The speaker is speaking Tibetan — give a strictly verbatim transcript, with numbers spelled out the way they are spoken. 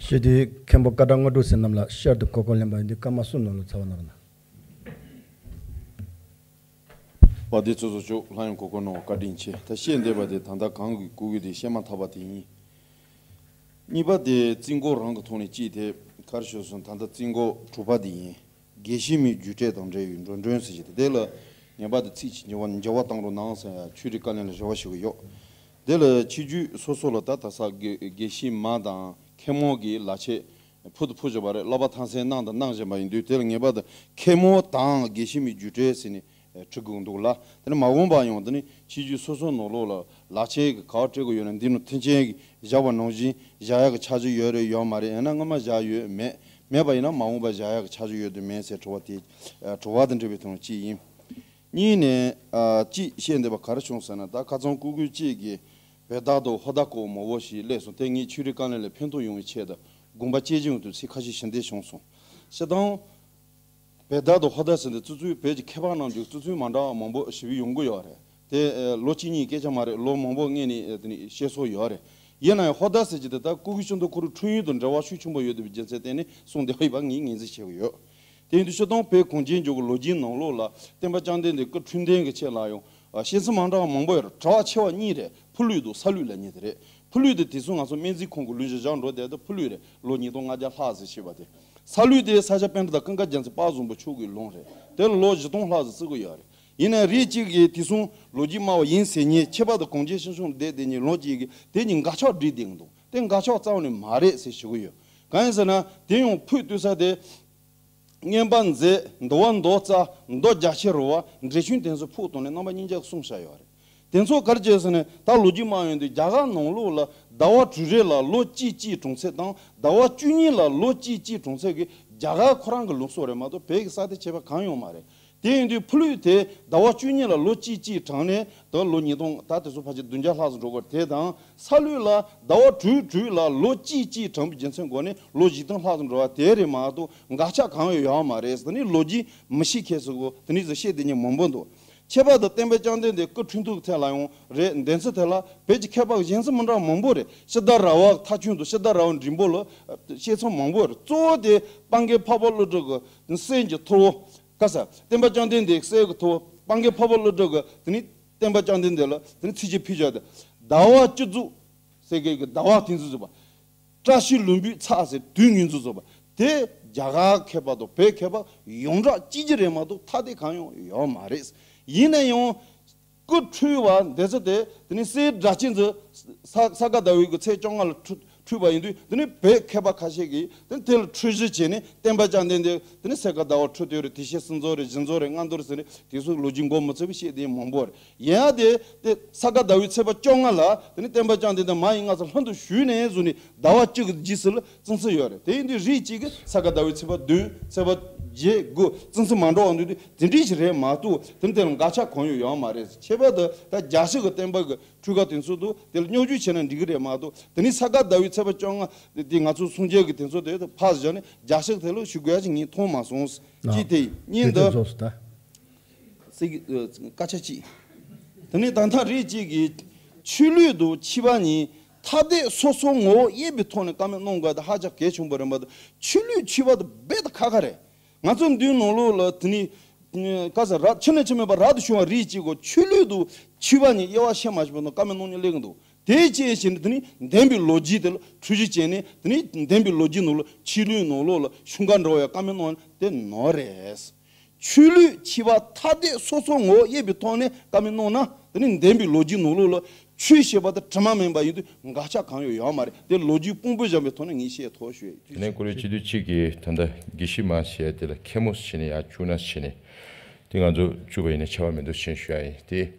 ཞེས་དུས་མཁན་པོ་ཀ་ཌ་དངོས་གྲུབ་ཟེར་རྣམས་ལ་ཤར་དུ་གོ་སྐོར་ལེན་པ་ཡིན་དུས་སྐར་མ་གསུམ་ནང་ལ་ཚར་བ་ནོར་ན། བ་དེ་ཚོ་ཚོ་ཅོག་ལྷ་ཡང་གོ་སྐོར་གནང་བ་བཀའ་དྲིན་ཆེ། ད་བཤད་འདོད་པ་དེ་ད་ལྟ་གང་གི་སྐུ་གུ་དེ་བཤད་མ་ཐག་པ་དེ་ཡིན། གཉིས་པ་དེ་རྩིས་འགོ་རང་གི་ཐོག་ནས་གཅིག་དེ་གར་ཞུ་སོང་། ད་ལྟ་རྩིས་འགོ་དྲུག་པ་དེ་ཡིན། དགེ་བཤེས་མའི་རྒྱུ་འབྲས་དང་འབྲེལ་བའི་འགྲོ་གྲོན་ཟེར་གྱི་དེ་ལ་ངེས་པར་དུ་ཚིག་གཅིག་འགྱུར་བ་འགྱུར་བ་བཏང་རོགས་གནང་ཟེར་ཡ་ཆོས་རིག་བཀའ་བློན་ལ་རེ་བ་ཞུ་གི་ཡོད། དེ་ལ་ཆོས་བརྒྱུད་སོ་སོ་ལ་ད་ད་ས་དགེ་དགེ་བཤེས་མ་དང་མཁན་མོ་གི་ལག་ཆས་ཕུལ་དུ་ཕུལ་བཞིན་པ་རེད། བསླབ་པ་ཐམས་ཅད་གནང་དང་གནང་བཞིན་པ་ཡིན་དུས་དེ་ལ་ངེས་པར་དུ་མཁན་མོ་དང་དགེ་བཤེས་མའི་རྒྱུ་འབྲས་ཟེར་ནས་ཁྲི་དགོས་འདུག་ལ། དེ་ནས་མ་འོངས་པ་ཡང་དེ་ནི་ཆོས་བརྒྱུད་སོ་སོ་ནང་ལོགས་ལ་ལག་ཆས་ཀྱི་ག་བ་སྤྲད་དགོས་ཡོད་ན་འདི་ནང་མཐུན་རྐྱེན་གྱི་བཞག་པ་ནང་བཞིན་བཞག་ཡག་གི་འཆར་གཞི་ཡོད་རེད་ཡོད་མ་རེད། ཡང་ན་སྔོན་མ་བཞག་ཡོད་མེད། མེད་པ་ཡིན་ན་མ་འོངས་པ་བཞག་ཡག་གི་འཆར་གཞི་ཡོད་དུ་མེད་ཟེར་དྲི་བ་དེ་ཨ་དྲི་བ་དང་འབྲེལ་བའི་དོན་གཅིག་ཡིན། གཉིས་ནས་ཨ་གཅིག་བཤད་འདོད་པ་ག་རེ་བྱུང་ཟེར་ན། ད་ཁ་སང་སྐུ་སྒེར་གཅིག་གིས་བེ་ད་དོ་ཧོ་ད་ཀོ་མོ་བོ་ཞིག་སླེབས་སོང་། དེ་ངས་ཆོས་རིག་བཀའ་བློན་ལ་ཕན་ཐོགས་ཡོང་བའི་ཆེད་དུ་དགོངས་པ་བཅས་ཀྱི་ཡོང་དུས་ཚིག་ཁ་ཤས་ཞུ་འདོད་བྱུང་སོང་། སྤྱིར་བཏང་བེ་ད་དོ་ཧོ་ད་ཟེར་འདི་ཙི་ཙུའི་བོད་ཀྱི་མཁས་པ་རྣམས་ཀྱིས་ཙི་ཙུའི་མ་འདྲ་བ་མང་པོ་ཞུ་བའི་ཡོང་གི་ཡོད་རེད། དེ་ཨེ་ལོ་གཅིག་གཉིས་སྐད་ཆ་མ་རེད། ལོ་མང་པོ་སྔས་ནས་ཨེ་དེ་ནས་བཤད་སྲོལ་ཡོད་རེད། ཡིན་ན་ཡང་ཧོ་ད་ཟེར་གྱི་དེ་ད་སྐུ་སྒེར་སྤྱི་འཐུས་ཁོ་རང་འཁྲུངས་ཡུལ་དང་འབྲེལ་བ་ཤུགས་ཆེན་པོ་ཡོད་པའི་རྒྱུ་མཚན་བརྟེན་ནས་གསུངས་བསྡད་པ་ཡིན་པ་ངས་ངོས་འཛིན་བྱེད་ཀྱི་ཡོད། དེ་ཡིན་དུས་སྤྱིར་བཏང་བོད་གངས་ཅན་ལྗོངས་ཀྱི་ལོ་རྒྱུས་ནང་ལོགས་ལ་བསྟན་པ་བཅོམ་ལྡན་འདས་སྐུ་འཁྲུངས་དོན་གྱི་ཆེད་ལ་ཡང་ཨ་བཤད་ཚུལ་མ་འདྲ་བ་མང་པོ་ཡོད་རེད། གྲགས་ཆེ་བ་གཉིས་རེད། ཕུ་ལུས་དང་ས་ལུས་ལབ་མཁན་དེ་རེད། ཕུ་ལུས་དེ་དེང་སང་ང་ཚོ་སྨན་རྩིས་ཁང་གི་ལུས་གཅིག་བཞག་འགྲོ་བསྡད་དེ་ཕུ་ལུས་རེད། ལོ་ཉིས་སྟོང་ལྔ་བརྒྱ་ལྷག་ཙམ་བྱས་པ་དེ། ས་ལུས་དེ་ས་སྐྱ་པཎྜི་ཏ་ཀུན་དགའ་རྒྱལ་མཚན་དཔལ་བཟང་པོ་མཆོག་གི་ལུང་རེད། དེ་ལ་ལོ་བཞི་སྟོང་ལྷག་ཙམ་བརྩི་གི་ཡོད་རེད། ཡིན་ནའི་རིགས་གཅིག་གིས་དེང་སང་ལོ་རྒྱུས་སྨྲ་བ་ཡིན་ཟེར་མཁན་ཁྱད་པར་དུ་གངས་ཅན་ཤིང་གཞོང་ལ་བསྡད་བསྡད་མཁན་ལོ་གཅིག་གིས་དེ་གཉིས་འགལ་ཆགས་སྒྲིག་བསྡད་ཀྱི་འདུག་དེ་འགལ་ཆགས་རྩ་བ་ནས་མ་རེད་ཟེར་ཞུ་གི་ཡོད། གང་ཡིན་ཟེར་ན་དེ་ཡང་ཕུད་བཏུས་ས་དེ། བསྙེན་པ་མཛད། འདུལ་བ་མདོ་རྩ། མདོ་རྒྱ་ཆེར་རོལ་པ། འགྲེལ་ཆུང་དེ་ཚོ་ཕུད་བཏང་ནས་རྣམ་པ་གཉིས་ཆར་གསུངས་བཞག་ཡོད་རེད། དེ་ཚོ་ག་རེ་བྱས་ཟེར་ན་ད་ལོ་རྒྱུས་སྨྲ་ཡོང་དུས་རྒྱ་གར་ནང་ལོགས་ལ་ཟླ་བ་དྲུག་རེ་ལ་ལོ་གཅིག་གཅིག་གྲངས་ཚད་དང་ཟླ་བ་བཅུ་གཉིས་ལ་ལོ་གཅིག་གཅིག་གྲངས་ཚད་ཀྱི་རྒྱ་གར་ཁོ་རང་གི་ལུགས་སྲོལ་རེད་མ་གཏོགས་བོད་ཀྱི་ས་དེ་ཁྱད་པར་གང་ཡང་མ་རེད། དེ་ཡིན་དུས་ཕུ་ལུས་དེ་ཟླ་བ་བཅུ་གཉིས་ལ་ལོ་གཅིག་གཅིག་གྲངས་ནས་ད་ལོ་ཉིས་སྟོང་ད་དེ་ཚོ་ཕལ་ཆེར་བདུན་བརྒྱ་ལྷག་ཙམ་འགྲོ་གི་རེད། དེ་དང་ས་ལུས་ལ་ཟླ་བ་དྲུག་དྲུག་ལ་ལོ་གཅིག་གཅིག་གྲངས་པའི་རྒྱུ་མཚན་སྒོ་ནས་ལོ་བཞི་སྟོང་ལྷག་ཙམ་འགྲོ་བ་དེ་རེད་མ་གཏོགས་འགལ་ཆགས་གང་ཡང་ཡོད་མ་རེད། དེ་ནི་ལོ་རྒྱུས་མི་ཤེས་མཁན་ཚོ་གོ་དེ་ནི་ཚོ་བཤད་བསྡད་མཁན་མང་པོ་འདུག་ཁྱད་པར་དུ་བསྟན་པ་བཅོམ་ལྡན་འདས་སྐུ་འཁྲུངས་ཐོག་ཐད་ལ་ཡང་རེད། འདི་ཚོ་ཐད་ལ་བོད་ཀྱི་མཁས་པ་གཞན་ཚོ་མི་འདྲ་བ་མང་པོ་རེད། ཕྱི་ཟླ་ར་བ་ཐ་ཆུང་དུ་ཕྱི་ཟླ་ར་བ་འབྲིང་པོ་ལ་བཤད་ཚུལ་མང་པོ་རེད། གཙོ་བོ་དེ་སྤང་གེ་འཕགས་པ་ཀླུ་སྒྲུབ་ཀྱི་སྲས་ཀྱི་ཐུ་བོ་ཀ་ས་བསྟན་པ་བཅོམ་ལྡན་འདས་སྲས་ཀྱི་ཐུ་བོ་སྤང་གེ་འཕགས་པ་ཀླུ་སྒྲུབ་ཀྱི་དེ་ནི་བསྟན་པ་བཅོམ་ལྡན་འདས་ལ་དེ་ནི་ཚིགས་བཅད་ཕུལ་བཞག་དེ་ཟླ་བ་བཅུ་དྲུག་ཟེར་མཁན་གྱི་ཟླ་བ་དེ་ཚོ་བཟོས་པ། བཀྲ་ཤིས་ལྷུན་པོའི་ཚེས་ཟེར་དུས་ངན་ཚོ་བཟོས་པ། དེ་རྒྱ་གར་མཁས་པ་དང་བོད་མཁས་པ་ཡོངས་གྲགས་གཅིག་གྱུར་རེད་མ་གཏོགས་ཐ་དད་གང་ཡང་ཡོད་མ་རེད། ཡིན་ན་ཡང་སྐུ་འཁྲུངས་པ་འདི་ཚོ་དེ་དེ་ནི་སྲས་སྒྲ་གཅན་འཛིན་ས་ས་ག་ཟླ་བའི་གི་ཚེས་བཅོ་ལྔ་ལ་འཁྲུངས་འཁྲུངས་པ་ཡིན་དུས་དེ་ནི་བོད་མཁས་པ་ཁ་ཤས་ཀྱིས་དེ་ནི་དེ་ལ་འཁྲུལ་གཞི་བྱས་ནས་བསྟན་པ་བཅོམ་ལྡན་འདས་དེ་ནི་ས་ག་ཟླ་བ་འཁྲུངས་དུས་རེད། དེ་བཞིན་སྲིད་མཚོ་རེད། བཞི་མཚོ་རེད། སྔ་དུས་རེད་ཟེར་ནས་དེ་ཚོ་ལོ་རྒྱུས་མགོ་མི་ཚོས་པ་བཤད་དེ་མང་པོ་རེད། ཡིན་ཡང་དེ་དེ་ས་ག་ཟླ་བའི་ཚེས་པ་བཅོ་ལྔ་ལ་དེ་ནི་བསྟན་པ་བཅོམ་ལྡན་འདས་མ་ཡི་མངའ་གསོལ་ལྷུན་དུ་ཞུས་ནས་བཟུང་ནས་ཟླ་བ་གཅིག་གི་རྗེས་སུ་ལ་བརྩི་མཚམས་ཡོད་རེད། དེ་ཡིན་དུས་རིགས་གཅིག་གིས་ས་ག་ཟླ་བའི་ཚེས་པ་བདུན། ཚེས་པ་བརྒྱད། དགུ། བརྩི་མཚམས་མ་འདྲ་བ་འདུག་དུས་དེ་འདྲ་ཞིག་རེད་མ་གཏོགས་དེ་ནི་དེ་ལ་འགལ་ཆ་གང་ཡང་ཡོད་མ་རེད། ཁྱད་པར་དུ་ད་རྒྱ་གཞུང་གི་བསྟན་པ་གི་འཁྲུལ་ཁ་དེ་ཚོ་འདུག་དེ་ལ་བསྙོན་འཛུགས་བྱས་ན་འགྲིག་གི་རེད་མ་གཏོགས་དེ་ནི་ས་ག་ཟླ་བའི་ཚེས་པ་བཅོ་ལྔ་དེ་ང་ཚོ་སངས་རྒྱས་ཀྱི་དེ་ཚོ་དེ་ཕར་བཞག་ནས་རྒྱ་གཞུང་དེ་ལ་ཞུ་དགོས་ཡ་ཞིག་ངས་མཐོང་མ་སོང་། གཅིག་དེ་ཡིན། དེ་ད་རྫོགས་སོ་ད། སྲིད་ཀྱི་ཨ་སྐད་ཆ་གཅིག་དེ་ནས་ད་ལྟ་རིགས་གཅིག་གིས་ཆོས་ལུགས་དང་ཆོས་པ་གཉིས་ཐ་དད་སོ་སོའི་ངོ་བོ་དབྱེ་བའི་ཐོག་ནས་བཀའ་མོལ་གནང་དགོས་དེ་ཧ་ཅང་གལ་ཆེན་པོ་རེད་མ་གཏོགས་ཆོས་ལུགས་ཆོས་པ་དེ་རྦད་དེ་ཁག་ཁག་རེད། ང་ཚོ་འདིའི་ནང་ལོགས་ལ་དེ་ནས་ཨ་ག་ས་ར་ཕྱི་ནས་ཕྱི་མེད་པ་རབ་ཏུ་བྱུང་བ་རིགས་གཅིག་གིས་ཆོས་ལུགས་དང་ཆོས་པ་གཉིས་དབྱེ་བ་ཕྱེ་མ་ཤེས་པ་ནང་བཀའ་མོལ་གནང་མཁན་སླེབས་ཀྱི་འདུག་དེའི་རྐྱེན་བྱས་ནས་དེ་ནི་བདེན་པའི་ལོ་རྒྱུས་དེ་ལ་འཁྲུལ་གཞི་བྱས་ནས་དེ་ནི་བདེན་པའི་ལོ་རྒྱུས་ནང་ལ་ཆོས་ལུགས་ནང་ལོགས་ལ་ཤོང་ཁ་འགྲོ་བའི་བཀའ་མོལ་གནང་དེ་ནོར་རེད། ཆོས་ལུགས་ཆོས་པ་ཐ་དད་སོ་སོའི་ངོ་བོ་དབྱེ་བའི་ཐོག་ནས་བཀའ་མོལ་གནང་ན་དེ་ནི་བདེན་པའི་ལོ་རྒྱུས་ནང་ལོགས་ལ་ཆོས་ཞེས་པ་དེ་དྲི་མ་མེད་པ་ཡིན་དུས་འགལ་ཆ་གང་ཡང་ཡོད་མ་རེད། དེ་ལོ་རྒྱུས་དཔང་པོ་བཞག་པའི་ཐོག་ནས་ངས་བཤད་ཐུབ་ཞུ་ཡ་ཡིན། དེ་ནས་ཁོ་རེ་སྤྱི་འཐུས་གཅིག་གིས་ད་ལྟ་དགེ་བཤེས་མ་ཞེས་དེ་ལ་མཁན་མོ་ཟེར་ནས་ཡར་བཅུག་ན་ཟེར་ནས་དེ་ང་ཚོ་བཅུག་པ་ཡིན་ན་ཁྱད་པར་མི་འདུག་ཞེས་ཞུ་ཡ་ཡིན། དེ་